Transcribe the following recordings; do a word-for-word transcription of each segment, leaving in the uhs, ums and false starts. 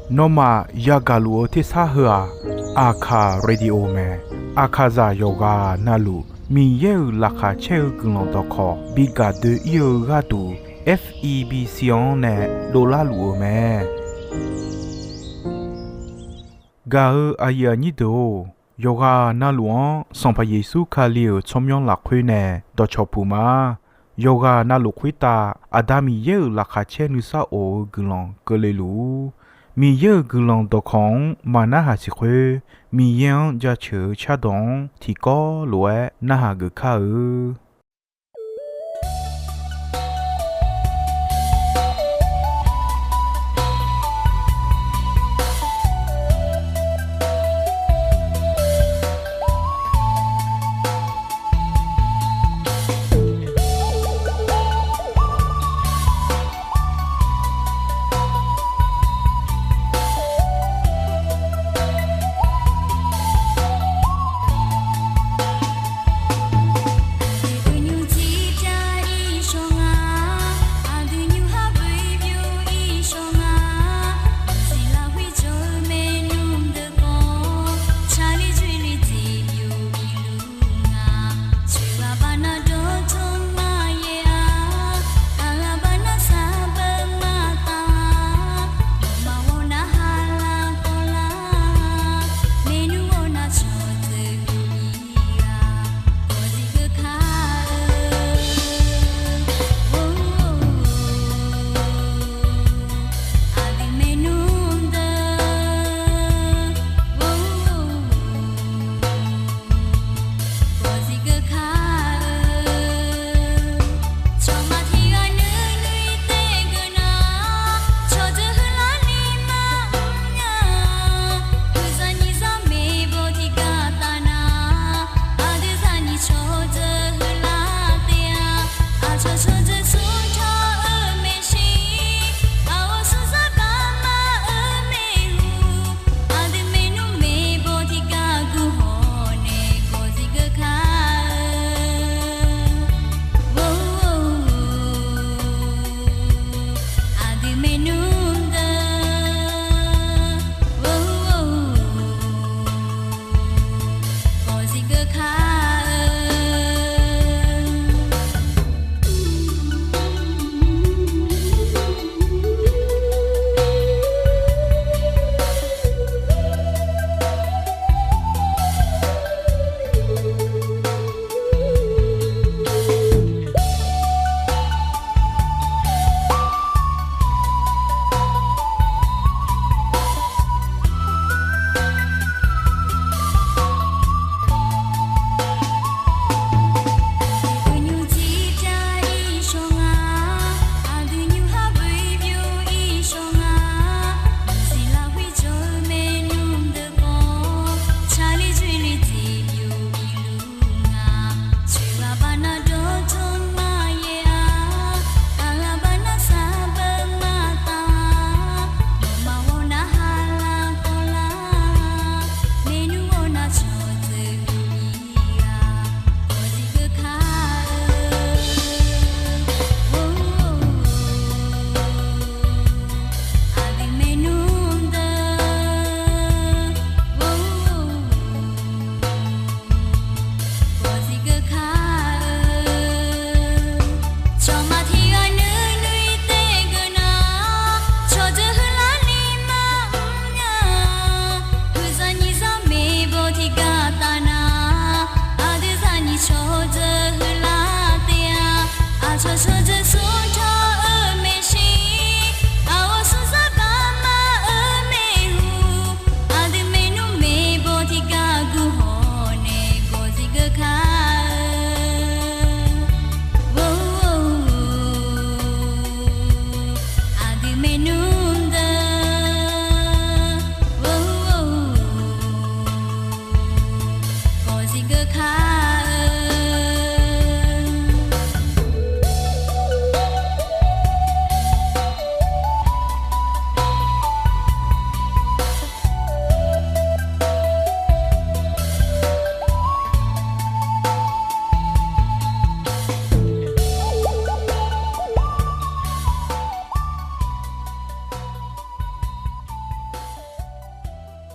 Nawmaf yagaq luf-eu tersar heu-aq, Aqkaq Radio mae. Aqkaqzaq yawqghaq navluf Miqyaer-euq laqkhaq caer-eu guiqlanq dawqkawq bi gaq doe-ir-eu gharduq, F E B C-anr nae dovlar luf-eu mae. Gaq-eu aqyuif aqnyir deuq-or, yawqghaq navluf-anr Sanqpaq Yeqsur Kali-euq tsawrmyanr lafkhoer nae dawqcawq puq ma. Yawqghaq navluf khoertav Aqda Miqyaer-euq laqkhaq caer nuisar of-eu guiqlanq keuvle luf-ur. Miqyaer-euq guiqlanq dawqkawq-anr maqnarhaq siq khoer, Miqyaer-anr jaceuq-eu cardawq-anr tiqkawv lof-aer narhaq geuf kar-eu.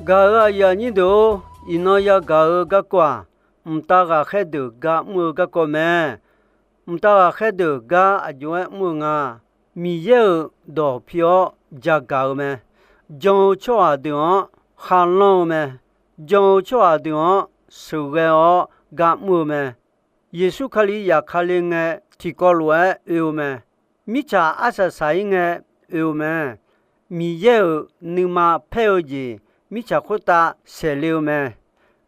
Gaq-euq aqyuif aqnyir deuq-or, iqnan yagaq-eu garkawv-aq, mqtav ghaqkhaer deuq gar mr-eu garkawv mae. Mqtav ghaqkhaer deuq gar aqjox-aer mr-eu nga. Miqyaer-euq dawq pi-awr jagaq-eu mae. Jan-eu tsawrhaq deuq-anr kharlanr-eu mae. Jan-eu tsawrhaq deuq-anr sheuqghae-awr gar mr-eu mae. Yeqsur Kali zafkale ngae, tiqkawv lof-aer oe-eu mae. Mirtsaq arsaq saq-ir ngae, oe-eu mae. Miqyaer-euq nuima paer-eu jeq mirtsaq khoertav saeqle-eu mae.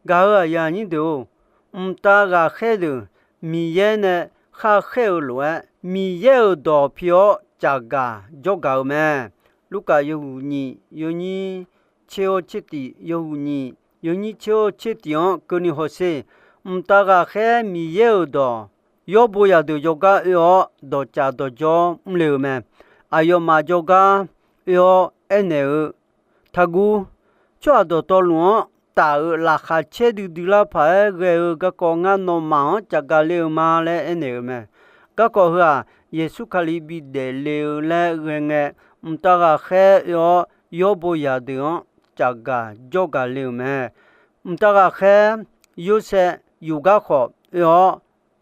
Gaq-euq aqyuif aqnyir deuq-or, mqtav ghaqkhaer deuq Miqyaer nae kharkhaer-eu lof-aer, Miqyaer-euq dawq pi-awr caqgaq jawrgaq-eu mae. Lurkaf yawhuiq nyiq yawnyir tser-awr tser tif, yawhuiq nyiq yawnyir tser-awr tser tif-anr keuvni hawsher. Mqtav ghaqkhaer Miqyaer-euq dawq, yawrbo zaqdeuq jawrgar oe-awr dawqcaf dawqjawr mrle-euq mae. Aqyawfmaf jawrgar oe-awr aernaeq-eu, Taqguv. Tsawrhaq dawqtawvluf-anr taf-euq laqkhaq caer duidui lar paq-aer ghae-eu garkawv ngar nawmaf-anr caqgaq le-euq ma laer aernaeq-euq mae. Garkawv heu-aq, Yeqsur Kali bi daefle-eu laer ghae ngae, mqtav ghaqkhaer oe-awr yawrbo zaqdeuq-anr caqgaq jawrgaq le-euq mae. Mqtav ghaqkhaer Yorsaev yufgar khawf oe-awr,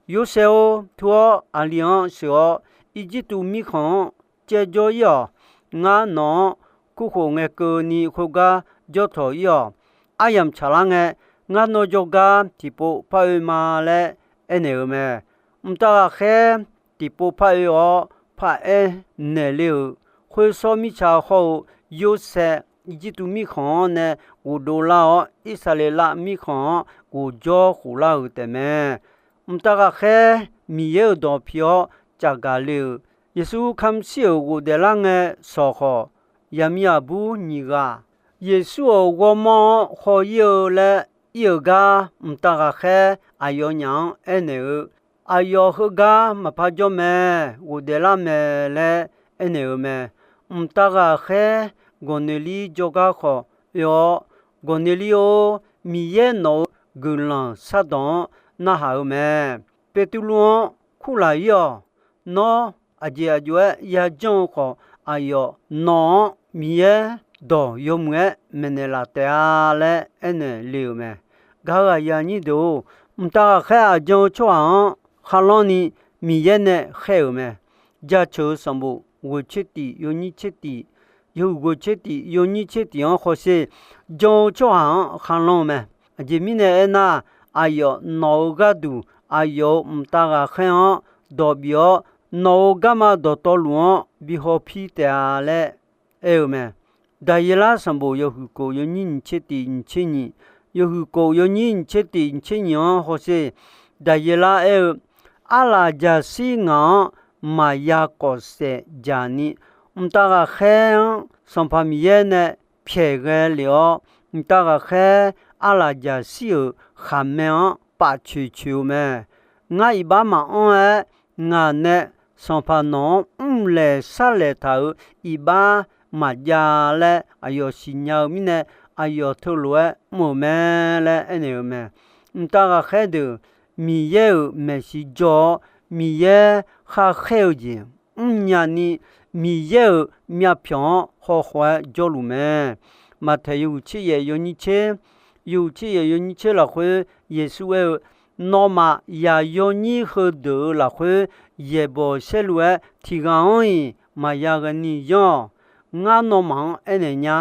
Yorsaev-or, tur-awr aqli-anr sheuq-awr, Irjirtuv mirkhanq-anr caerjawr-ir-awq. Ngar nawq-anr kurkhof ngae keuvni khoergar jawrtawq-ir-awq. Aryamq tsaqlar ngae, ngar nawr jawrgar tiqpov par oe ma laer aernaeq-eu mae. Mqtav ghaqkhaer tiqpov par oe-awr paraer naeqle-euq, khoer sawr mirtsa hawr-eu Yorsaev Irjirtuv mirkhanq-anr nae ghofdov lar-awr, Irsaqleqlav mirkhanq-anr ghofjawr khoflar-euq taefmae. Mqtav ghaqkhaer Miqyaer-euq dawq pi-awr caqgaq le-euq, Yeqsur kamq shir-euq ghofdaef lar ngae sawq khawf, yaqmiq aqbur nyiq ghaq, Yeqsur-euq ghawrmawr-anr haw-ir-eu laer ir-euq gar mqtav ghaqkhaer aqyawfnyaf-anr aernaeq-eu, Aqyawf heugar maqpar jawr mae, ghofdaef lar mae laer aernaeq-eu mae. Mqtav ghaqkhaer Gawqneqlir jawrgar khawf oe-awr, Gawqneqlir-or, Miqyaer nawq-euq guiqlanq shardawq-anr narhaq-eu mae. Beqtuvluv-anr kurlaq-ir-awq. Nawr aqjeq aqjox-aer yajanr-eu khawf, aqyawf nawq-anr Miqyaer dawq yawmuiq-aer maeqnaeq laf taef-a laer aernaeq le-euq mae. Gaq-euq aqyuif aqnyir deuq-or, mqtav ghaqkhaer aqjan-eu tsawrhaq-anr kharlanr ni Miqyaer nae khaer-euq mae. Jaceuq-eu sanqbof ghoeq tser tif yawnyir tser tif, yawhuiq ghoeq tser tif yawnyir tser tif-anr hawsher, jan-eu tsawrhaq-anr kharlanr-eu mae. Aqjeq mirnae aernar, aqyawf nawq-eu gharduq aqyawf-euq mqtav ghaqkhaer-anr dawq bif-awr, nawq-euq garma dawqtawvluf-anr bi hawpir taef-a laer aer-eu mae. Daqyeqlar sanqbof yawhuiq kof yawnyir nyiq tser tif nyiq tser nyiq, yawhuiq kof yawnyir nyiq tser tif nyiq tser nyiq-anr hawsher. Daqyeqlar aer-eu, Arlaqjaqshir ngaq-anr maqya kawf saef jaq ni, mqtav ghaqkhaer-anr Sanqpaq Miqyaer nae pyaeq ghae lef-awr, mqtav ghaqkhaer arlaqjaqshir-euq khaqmae-anr paf coeq coeq-eu mae. Ngar iqbax maqanr-aer, ngaq nae Sanqpaq nawq-anr mrlaeq sharlaeq taq-euq iqbax maqjav laer aqyawf siqnya-eu mirnae, aqyawf teulof-aer mr-euq mae laer aernaeq-eu mae. Mqtav ghaqkhaer deuq Miqyaer-euq maeqshi jawr-awr, Miqyaer khar khaer-eu jeq mrnya ni, Miqyaer-euq myavpyawq-anr hawkhaw-aer jawrluf mae. Maqtaeq yawhuiq tser yaef yawnyir tser, yawhuiq tser yaef yawnyir tser lafkhoer Yeqsur aer-eu, Nawmaf yaq yawnyir heudeuq-euq lafkhoer yaeqbawq saerlu-aer tiq ghaq-anr-iq maqya ghae ni yanr-awq. Ngar nawmaf-anr aernaeq nya.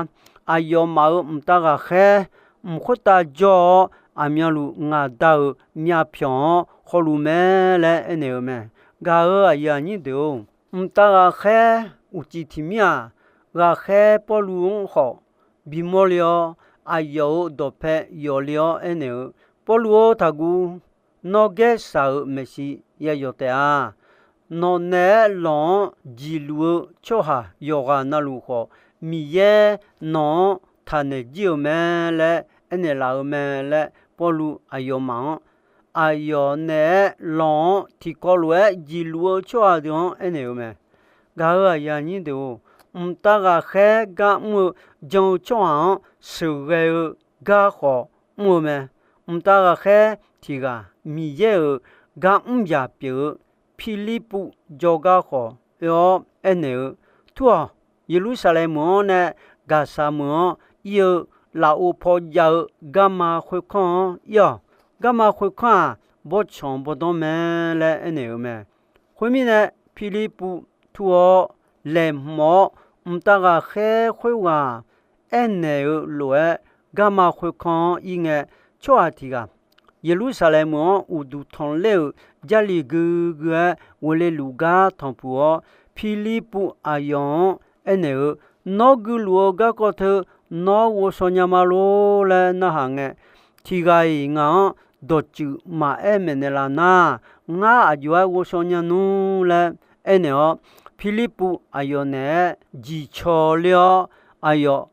Aqyawfmaf-euq mqtav ghaqkhaer mq khoertav jawr-awr, aqmyanluf ngaq Da-euq myavpyawq-anr hawluf mae laer aernaeq-eu mae. Gaq-euq aqyuif aqnyir deuq-or, mqtav ghaqkhaer uqcif tiq mir-aq, ghaqkhaer Pawrluv-anr khawf bimawr le-awr, aqyawf-euq dawqpae yawf le-awr aernaeq-eu, Pawrluv-or, taqguv. Nawr gaer shaq-euq maeqshi ya yawq taef-a. Nawq naeq-aer lawq-anr jeqluf-eu tsawrhaq yawqghaq navluf khawf, Miqyaer nawq-anr taqnaeq jir-euq mae laer aernaeq laf-eu mae laer, Pawrluv aqyawfmaf-anr, aqyawf naeq-aer lawq-anr tiqkawv lof-aer jeqluf-eu tsawrhaq deuq-anr aernaeq-eu mae. Gaq-euq aqyuif aqnyir deuq-or, mqtav ghaqkhaer gar mr-eu jan-eu tsawrhaq-anr sheuqghae-eu gar khawf mr-eu mae. Mqtav ghaqkhaer tiq ghaq Miqyaer-euq gar mr yaq pyeuf-eu Pirlirpuv jawrgar khawf oe-awr aernaeq-eu, Tur-awq. Yeqlursaqlaeq meuq-anr nae Gaqsaq meuq-anr ir-eu lafov paw jav-eu garma khoerkanr-anr ir-awq. Garma khoerkanr-aq, bawrtsanq bawrdanr mae laer aernaeq-eu mae. Khoermirnae, Pirlirpuv tur-awr laeqhmq-awr, mqtav ghaqkhaer khoerghaq aernaeq-eu lof-aer, garma khoerkanr-anr ir ngae, tsawrhaq tiq ghaq Yeqlursaqlaeq meuq-anr uqduq tanqler-euq Jarlif guigui-aer ghofle luf gar tanqpuq-awr, Pirlirpuv aqyawf-anr aernaeq-eu, Nawr guiluf-eu garkawv teu nawr ghovshaw nya ma lor laer narhaq ngae, tiq ghaq-iq ngaq-anr dawqtsuif maqaer maeqnaeq laf nar, ngar aqjox-aer ghovshaw nya nmr laer aernaeq-awr, Pirlirpuv aqyawf naeq-aer jiqcaw ler-awr, aqyawf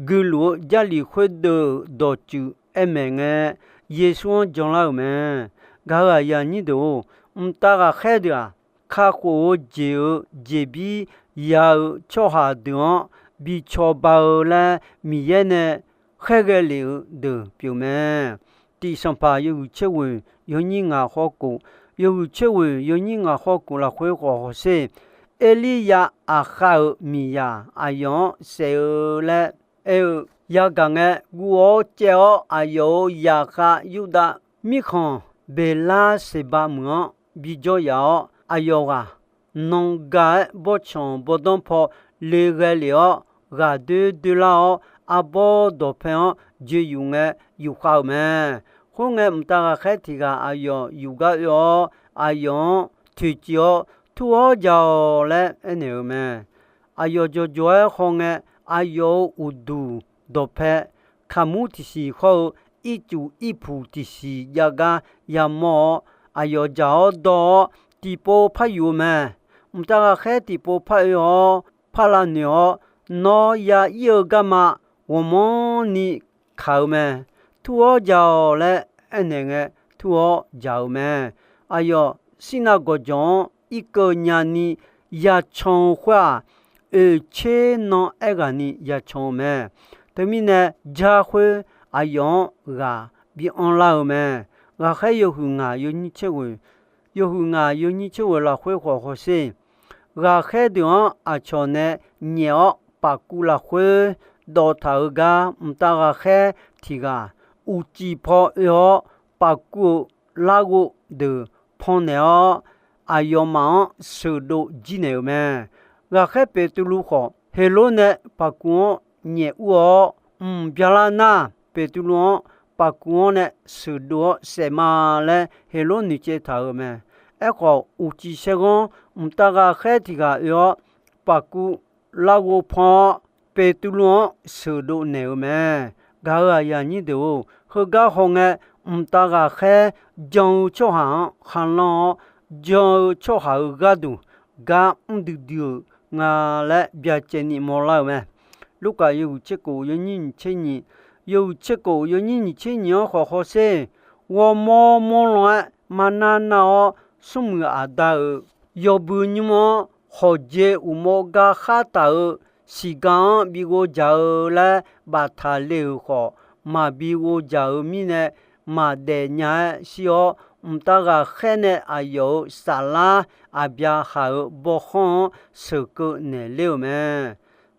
guiluf-eu Jarlif khoerdeuq-euq dawqtsuif aer maeq ngae, Yeqsur-anr janlar-euq mae. Gaq-euq aqyuif aqnyir deuq-or, mqtav ghaqkhaer deuq-aq, kakhof-eu jeq-euq jeqbir ya-eu tsawrhaq deuq-anr bi cawba-eu laer Miqyaer nae khaerghae lef-eu deuq pyeuf mae. Tiq Sanqpaq yawhuiq tser ghoeq yawnyir ngaq khawr kof, yawhuiq tser ghoeq yawnyir ngaq khawr kof lafkhoer khawf hawsher, Erliryav Aqkhav-euq miqzaq aqyawf-anr saef-eu laer aer-eu yagaq ngae, guv-awr caev-awr aqyawf-euq zaqkhav Yurdav mirkhanq Beqlarseqba meuq-anr bijawr yaf-awr, aqyawf ghaq nan ga-aer bawrtsanq bawrdanr paw le ghae lef-awr, ghaqdoer doerlar-awr, arbawr dawqpae-anr joe yuf ngae yufkhav-euq mae. Khoerngae, mqtav ghaqkhaer tiq ghaq aqyawf yufgar oe-awr, aqyawf-anr toeqciv-awr, Tur-awr jaq-awq laer aernaeq-euq mae. Aqyawf jawqjawq-aer hawngae, aqyawf-euq uqduq dawqpae kaqmur tiqsiq hawr-eu, ircuf irpuq tiqsiq jav gar yamawr-awr, aqyawf jaq-awr dawr-awr, tiqpov par yuf-eu mae. Mqtav ghaqkhaer tiqpov par oe-awr, par lavnoeq-awr, Nawr ya ir-eu garma ghawqmanrni kaq-eu mae. Tur-awr jaq-awq laer aernaeq ngae, tur-awr jaq-euq mae. Aqyawf Sirnav gawqjawq-anr irkeuv nyani yacan-eu khoer-aq, oeqtser nan aerghaqni yacan-eu mae. Teumirnae, jar khoer aqyawf-anr ghaq bi anrlar-eu mae. Ghaqkhaer yawhuiq ngaq yawnyir tser ghoeq, yawhuiq ngaq yawnyir tser ghoeq lafkhoer khawf hawsher. Ghaqkhaer deuq-anr aqcawq nae nyaef-awr pafkuv lafkhoer dawv taq-eu gar, mqtav ghaqkhaer tiq ghaq uqcif paw oe-awr, pafkuv-eu larghov deuq pannaeq-awr, aqyawfmaf-anr sheuqdov jir naeq-euq mae. Ghaqkhaer Beqtuvluv khawf, Heqlor nae pafkuv-anr nyaef ur-awr, mq byalar nar, Beqtuvluv-anr pafkuv-anr nae sheuqdov-awr saef ma laer Heqlor noeqtsaev taq-euq mae. Aerkhawf, uqcif saerghanr mqtav ghaqkhaer tiq ghaq oe-awr, pafkuv larghov pan-awr, Beqtuvluv-anr sheuqdov naeq-euq mae. Gaq-euq aqyuif aqnyir deuq-or, heugar hawngae, mqtav ghaqkhaer jan-eu tsawrhaq-anr kharlanr-awr, jan-eu tsawrhaq-euq gharduq gar mr duidui-euq nga laer byacaevni mawrlar-euq mae. Lurkaf yawhuiq tser kof yawnyir nyiq tser nyiq, yawhuiq tser kof yawnyir nyiq tser nyiq-anr khawf hawsher. Ghawrmawr mawrlan-aer marnar nar-awr, smrmuiq aqda-euq yawbui nymr-anr hawqjeq uqmov gar khar taq-euq siqga-anr bi ghovdzaq-eu laer baftaq le-euq khawf, maqbi ghovdzaq-eu mirnae, maqdaef nya-aer shir-awr, mqtav ghaqkhaer nae aqyawf-euq saflar Aqbyaqhaq-euq bawkhanr-anr sheuqkeuv naeqler-euq mae.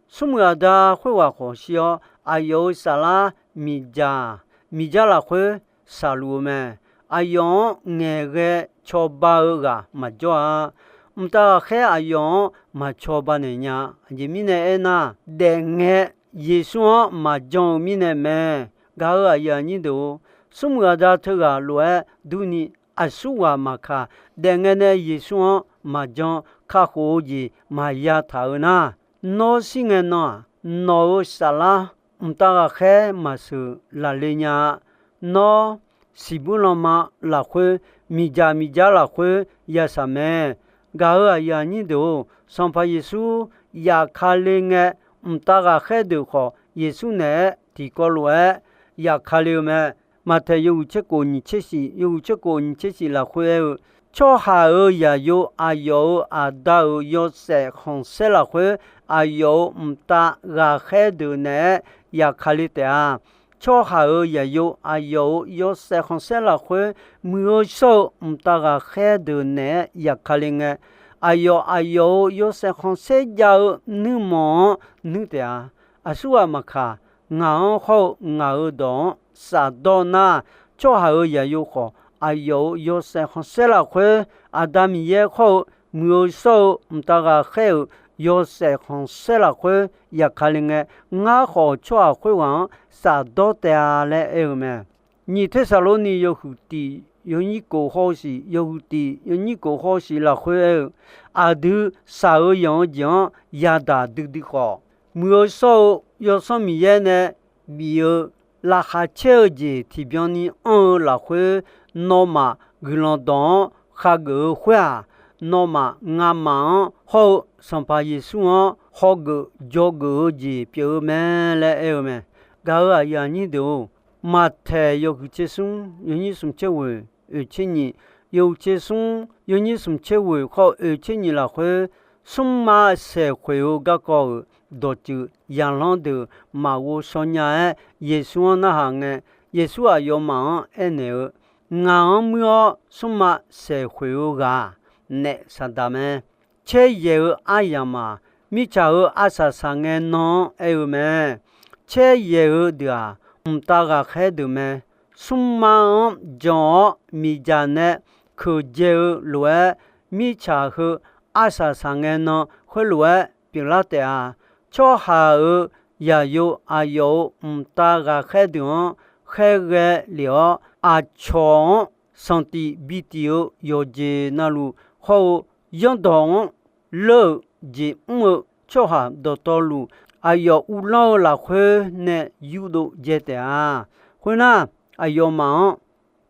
Smrmuiq aqda khoerghaq khawf shir-awr, aqyawf-euq saflar miqdzaq, miqdzaq lafkhoer shaqluf-eu mae. Aqyawf-anr ngaeqghae cawba-eu ghaq maqjawr-a. Mqtav ghaqkhaer aqyawf-anr maq cawba naeq nya. Aqjeq mirnae aernar, daefngae Yeqsur-anr maqjan-eu mirnae mae. Gaq-euq aqyuif aqnyir deuq-or, smrmuiq aqda teughaq lof-aer durni, aqsurghaq maqkaq, daefngae nae Yeqsur-anr maqjan, kakhof-eu jeq maqya taq-eu nar, nawr shir ngae nan-aq, nawq-euq saflar mqtav ghaqkhaer maqsheuq lafle nya-a. Nawr siqbuir lanma lafkhoer, miqdzaq miqdzaq lafkhoer yashaq mae. Gaq-euq aqyuif aqnyir deuq-or, Sanqpaq Yeqsur yafkale ngae, mqtav ghaqkhaer deuq khawf Yeqsur naeq-aer tiqkawv lof-aer yafkale-eu mae. Maqtaeq yawhuiq tser kof nyiq tser shif, yawhuiq tser kof nyiq tser shif lafkhoer aer-eu, tsawrhaq-euq zaqyo aqyawf-euq Aqda-euq yawshaef khanqsaer lafkhoer, aqyawf-euq mqtav ghaqkhaer deuq naeq-aer yafkale taef-a. Tsawrhaq-euq zaqyo aqyawf-euq yawshaef khanqsaer lafkhoer, muiq-eu shawr-eu mqtav ghaqkhaer deuq naeq-aer yafkale ngae, aqyawf aqyawf-euq yawshaef khanqsaer jav-eu nuirmanq-anr nuir taef-a. Aqsurghaq maqkaq, ngaq-anr hawr-eu ngaq-euq dawq-anr shafdawr nar, tsawrhaq-euq zaqyo khawf, aqyawf-euq yawshaef khanqsaer lafkhoer, Aqda Miqyaer khawr-eu muiq-eu shawr-eu mqtav ghaqkhaer-euq yawshaef khanqsaer lafkhoer yaqkale ngae, ngar khawf tsawrhaq khoerghaq-anr shafdawr taef-a laer aer-eu mae. Nyiq Tersaqlorni yawhuiq tiq yawnyir kof hawr-eu siq, yawhuiq tiq yawnyir kof hawr-eu siq lafkhoer aer-eu, aqdui shaq-eu yanq-eu jeq-anr yadaq duidui khawf, muiq-eu shawr-eu Yawsanr Miqyaer nae bif-eu laqkhaq caer-eu jeq tiqbyan ni anr-eu lafkhoer, nawmaf guiqlanq dawq-anr khageuf-eu khoer-aq, nawmaf ngamaf-anr hawr-eu Sanqpaq Yeqsur-anr hawgeuf dzawgeuf-eu jeq pyeuf-eu mae laer aer-eu mae. Gaq-euq aqyuif aqnyir deuq-or, Maqtaeq yawhuiq tser smr yawnyir smq tser ghoeq oeq tser nyiq, yawhuiq tser smr yawnyir smq tser ghoeq khawr oeq tser nyiq lafkhoer, smrma saeqkhoeq-eu garkawv-euq dawqtsuif zaqlanr deuq maqghov shaw nya-aer Yeqsur-anr narhaq ngae, Yeqsur aqyawfmaf-anr aernaeq-eu, Ngaq-anr muir-awr smrma saeqkhoeq-eu ghaq-aq, naef Saqdaq mae. Caeryaeq-eu aryamq-aq, mirtsaq-euq arsaq saqngae nan-anr aer-eu mae. Caeryaeq-eu deuq-aq, mqtav ghaqkhaer deuq mae. Smrma-anr jan-awr miqdzaq nae keuqdzae-eu lof-aer, mirtsaq heu arsaq saqngae nan khoerlof-aer pyeuflar taef-a. Tsawrhaq-euq zaqyo aqyawf-euq mqtav ghaqkhaer deuq-anr khaerghae lef-awr, aqcawq-anr sanqtif bitif-eu yawqjeq navluf hawr-eu, zanrdawq-anr leur-euq jeq mr-eu tsawrhaq dawqtawvluf, aqyawf uvlanr-eu lafkhoer nae yurdov dzae taef-a. Khoernar, aqyawfmaf-anr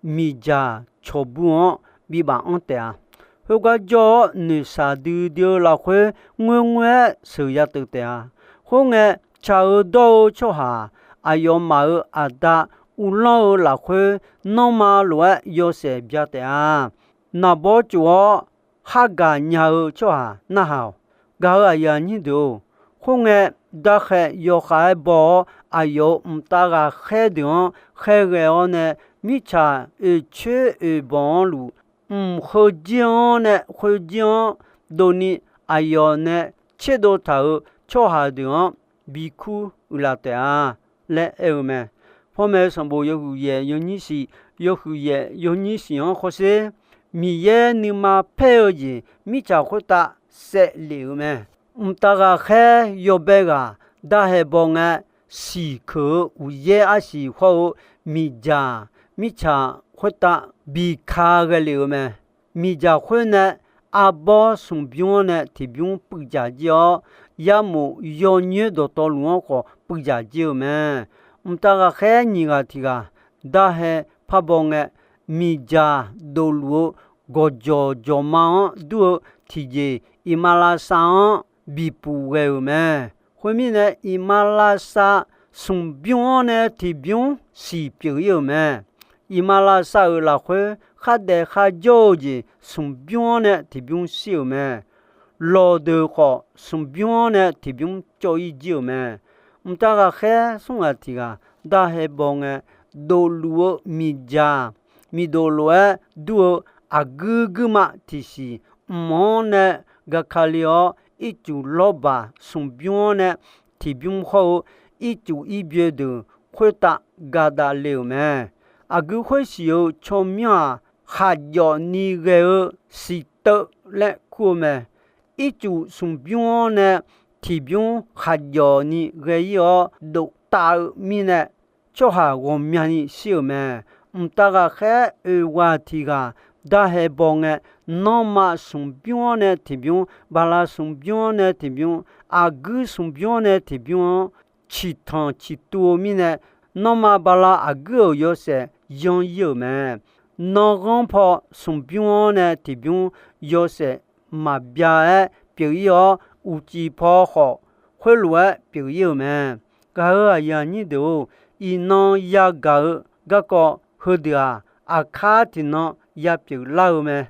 miqdzaq cawqbur-anr bibaf anr taef-a. Khoergar jawr-awr noeqshaq duidui-eu lafkhoer ngoerngoer-aer sheuqya teuv taef-a. Khoerngae, tsaq-eu dawr-eu tsawrhaq aqyawfmaf-euq aqda uvlanr-eu lafkhoer nanrma lof-aer yawshaef bya taef-a. Naqbawr tsof-awr khargaq nya-eu tsawrhaq narhaq-awq. Gaq-euq aqyuif aqnyir deuq-or, khoerngae, darkhae yawkhav-aer baw-awr, aqyawf-euq mqtav ghaqkhaer deuq-anr khaerghae-awr nae, mirtsaq oeqcoer oeqbawq-anr luf, mq heujir-anr nae khoerjir-anr dovni aqyawf nae tserdov taq-euq tsawrhaq deuq-anr bikur uiqlaf taef-a laer aer-eu mae. Panmaeq-eu sanqbof yawhuiq yaef yawnyir siq, yawhuiq yaef yawnyir siq-anr hawsher, Miqyaer nuima paer-eu jeq mirtsaq khoertav saevlef-euq mae. Mqtav ghaqkhaer yawbae ghaq darhae baw ngae, siqkeuq-eu uqyaer arsiq hawr-eu miqdzaq mirtsaq khoertav biqka ghae lef-euq mae. Miqdzaq khoer nae arbawr smqbymr-anr nae tiqbymr puivdzaq jir-awr, yarmof yawnyoer dawqtawvluf-anr khawf puivdzaq jir-euq mae. Mqtav ghaqkhaer nyiq ghaq tiq ghaq darhae parbaw ngae, miqdzaq dofluf-eu gawqjawq jawqma-anr dur-eu tiqjeq iqmalavshav-anr bipuq ghae-euq mae. Khoermirnae, iqmalavshav smqbymr-anr nae tiqbymr siq pyeuf-ir-euq mae. Iqmalavshav-euq lafkhoer khardaef kharjawr-eu jeq smqbymr-anr nae tiqbymr shir-euq mae. Lawqdeuq khawf smqbymr-anr nae tiqbymr cawv-ir jir-euq mae. Mqtav ghaqkhaer smr ghaq tiq ghaq darhae baw ngae, dofluf-eu miqdzaq miqdov lof-aer dur-eu aqguir guirma tiqsiq mq-anr nae gakale-awr, ircuf lawrbaq smqbymr-anr nae tiqbymr hawr-eu ircuf irbyoe deuq khoertav gadav le-euq mae. Aqguir khoersiq-euq tsawrmyanr-aq, khaqjawf ni ghae-eu siqteuv laer kur-eu mae. Ircuf smqbymr-anr nae tiqbymr khaqjawf ni ghae-ir-awr, doftav-eu mirnae, tsawrhaq ghawqmyani shir-euq mae. Mqtav ghaqkhaer oeq ghaq tiq ghaq darhae baw ngae, nanrma smqbymr-anr nae tiqbymr, bala smqbymr-anr nae tiqbymr, aqguir smqbymr-anr nae tiqbymr-anr ciqtanq ciqtuv-eu mirnae, nanrma bala aqguir-euq yawshaef yan-ir-euq mae. Nanrghanr paw smqbymr-anr nae tiqbymr yawshaef maqbya-aer pyeuf-ir-awr, uqcif paw khawf khoerlof-aer pyeuf-ir-euq mae. Gaq-euq aqyuif aqnyir deuq-or, iqnan yagaq-eu garkawv heudeuq-aq, aqkar tiqnan yapyeuf lar-eu mae.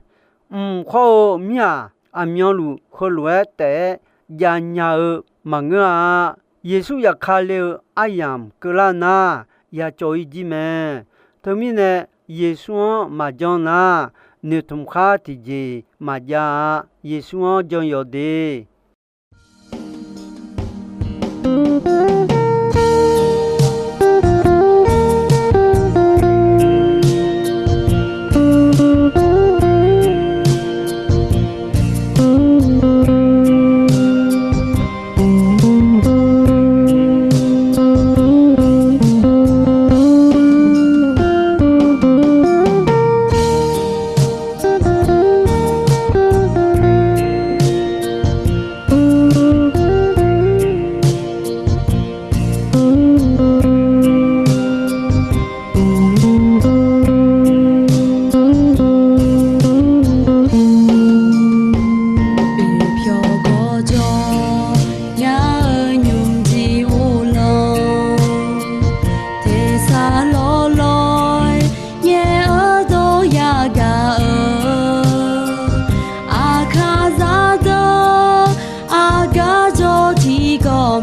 Mq hawr-eu mir-aq, aqmyanluf heulof-aer taef-aer javnya-eu maqngeur-a. Yeqsur yafkale-eu aryamq keuvlar nar, yacawv-ir jir mae. Teumirnae, Yeqsur-anr maqjan nar, noeqtmq khar tiqjeq maqjav-a. Yeqsur-anr jan yawq de.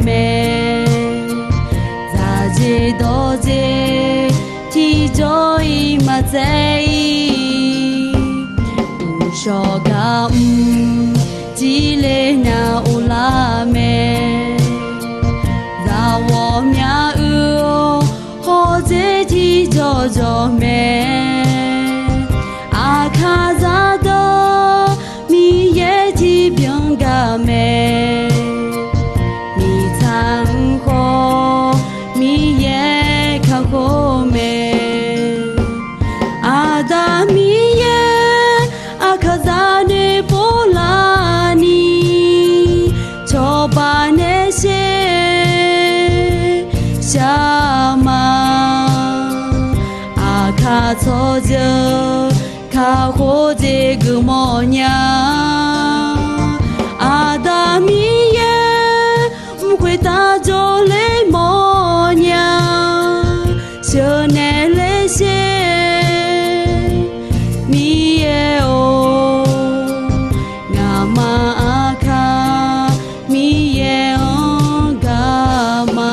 mae. Dzaqjeq dawqjeq tiqjawr-iq maqtsaev-ir, uqshawq gar mr jirle nya uvlar mae. Zaqghawqmya uiq-awr hawdzer tiqjawq jawq mae. Aqkaq zaqdeuq Miqyaer tiqbyan gaq mae. Miqtsaq-anr khawf Miqyaer kakhof mae. Aqda Miqyaer aqkaq zaq noeqpov laf ni, cawba nae sher shar ma. Aqkaq tsawrjeuq kakhof jeq geufmawf nya. Aqda Miqyaer mq khoeq taq jawrle mawf nya. Sheuqnaeq ler sher Miqyaer-or, ngaqma aqkaq Miqyaer-anr gaq ma.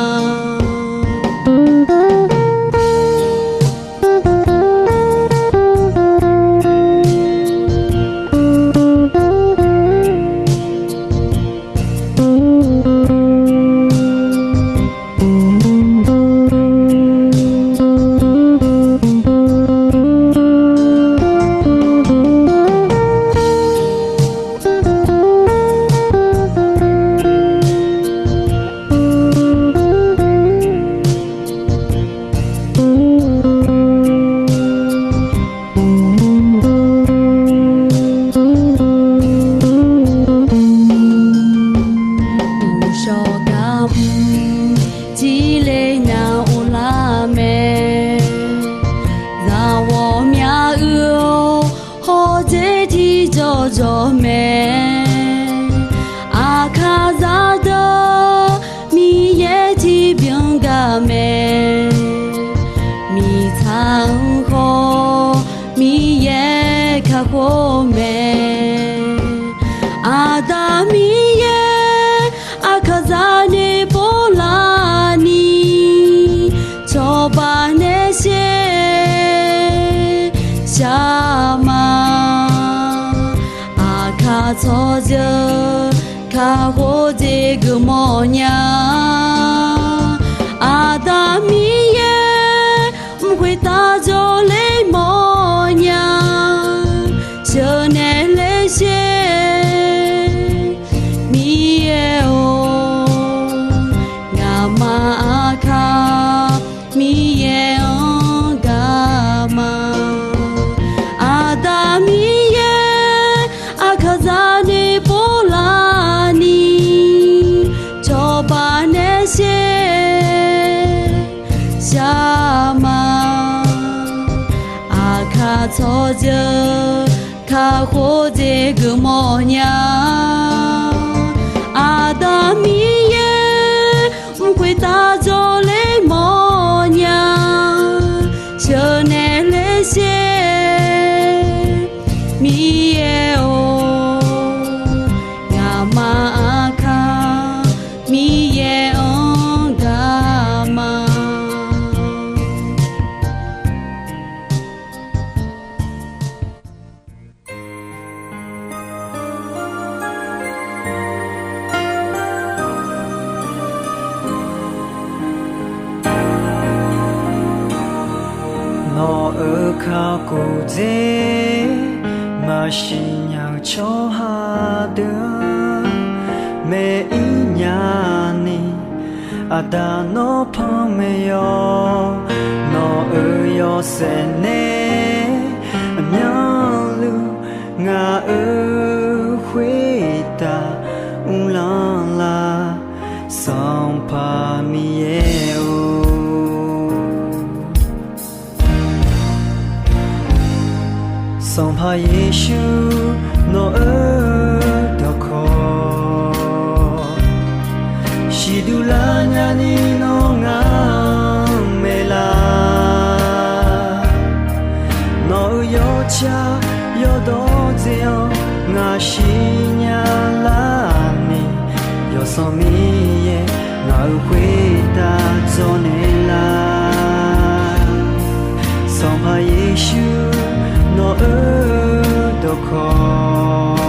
Uqshawq gar mr jirle nya uvlar mae. Zaqghawqmya uiq-awr hawdzer tiqjawq jawq mae. Aqkaq zaqdeuq Miqyaer tiqbyan gaq mae. Miqtsaq-anr khawf Miqyaer kakhof mae. Aqda Miqyaer aqkaq zaq noeqpov laf ni, cawba nae sher shar ma. Aqkaq tsawrjeuq kakhof jeq geufmawf nya. Aqda Miqyaer mq khoeq taq jawrle mawf nya. Sheuqnaeq ler sher Miqyaer-or, ngaqma aqkaq Miqyaer-anr gaq ma. Aqda Miqyaer aqkaq zaq noeqpov laf ni, cawba nae sher shar ma. Aqkaq tsawrjeuq kakhof jeq geufmawf nya. Aqda Miqyaer mq khoeq taq jawrle mawf nya. Sheuqnaeq ler sher Miqyaer-or, ngaqma aqkaq Miqyaer-anr gaq ma. Nawq-euq kakhof dzer maqsiq nya-eu tsawrhaq deuq-anr maeq-ir nya ni, Aqda nawr panmaeq yawq. Nawq-euq yawshaef nae aqmyanluf ngaq-euq khoertav uvlanr lar, Sanqpaq Miqyaer-or. Sanqpaq Yeqsur, nawq-euq dawqkawq siqduq lar nyani nawr ngaq-anr maeq lar. Nawq-euq yawtsaq yawdawr dzae-awr ngaq siqnya lar ni, Yawsanr Miqyaer khoertav dzawrnaeq lar. Sanqpaq Yeqsur nawq-euq dawqkawq,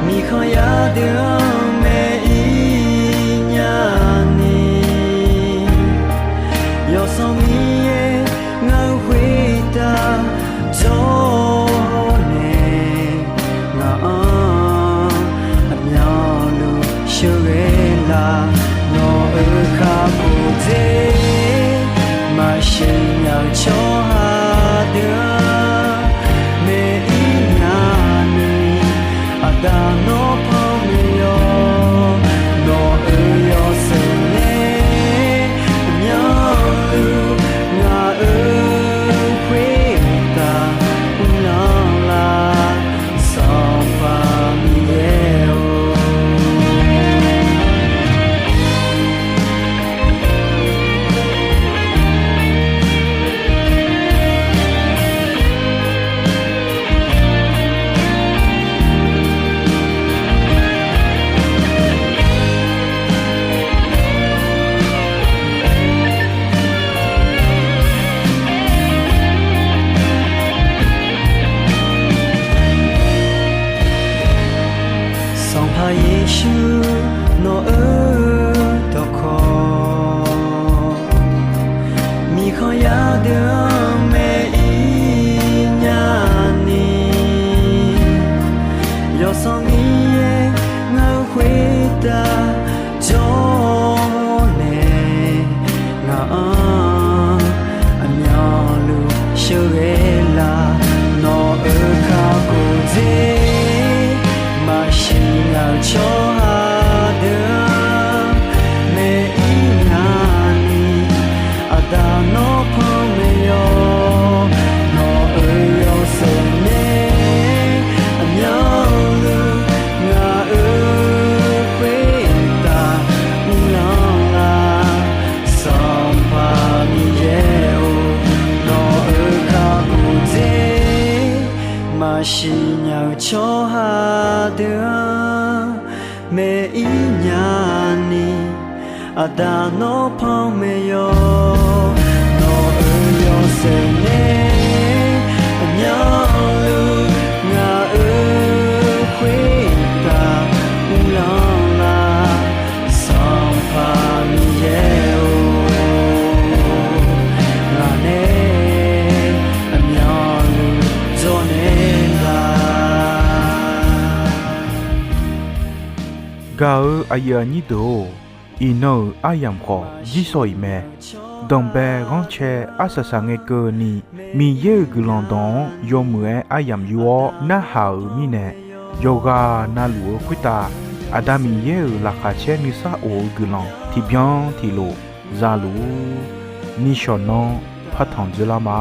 miqkhanq yadeuq-anr maeq-ir nyani, Yawsanr Miqyaer ngaq-euq khoertav dzawrnaeq, ngaq-anr aqmyanluf sheuqghae lar. Nawq-euq kakhof dzer maqsiq nya-eu tsawrhaq deuq-anr maeq-ir nyani, Aqda nawr panmaeq yawq. Nawq-euq yawshaef nae aqmyanluf ngaq-euq khoertav uvlanr lar, Sanqpaq Miqyaer-or. Sanqpaq Yeqsur nawq-euq dawqkawq, miqkhanq yadeuq-anr maeq-ir nyani, Yawsanr Miqyaer ngaq-euq khoertav dzawrnaeq, ngaq-anr aqmyanluf sheuqghae lar. Nawq-euq kakhof dzer maqsiq nya-eu tsawrhaq deuq-anr maeq-ir nyani, Aqda nawr panmaeq yawq. Nawq-euq yawshaef nae aqmyanluf ngaq-euq khoertav uvlanr lar, Sanqpaq Miqyaer-or. Nawq-euq kakhof dzer maqsiq nya-eu tsawrhaq deuq-anr maeq-ir nyani, Aqda nawr panmaeq yawq. Nawq-euq yawshaef nae aqmyanluf ngaq-euq khoertav uvlanr lar, Sanqpaq Miqyaer-or. Ngaq nae aqmyanluf dzawrnaeq lar. Gaq-eu aqyuif aqnyir deuq-or, iqnan-euq aryamq khawf jirsawq iq mae. Danqbae ghanrcae arsaq saqngae keuvni, Miqyaer-euq guiqlanq dawq-anr yawmuiq-aer aryamq yur-awr narhaq-euq mirnae, yawqghaq navluf-eu khoertav Aqda Miqyaer-euq laqkhaq caer nuisar of-eu guiqlanq tiqbyan tiqlof za luf-ur. Nishawq nanr partanq dzoerlar ma.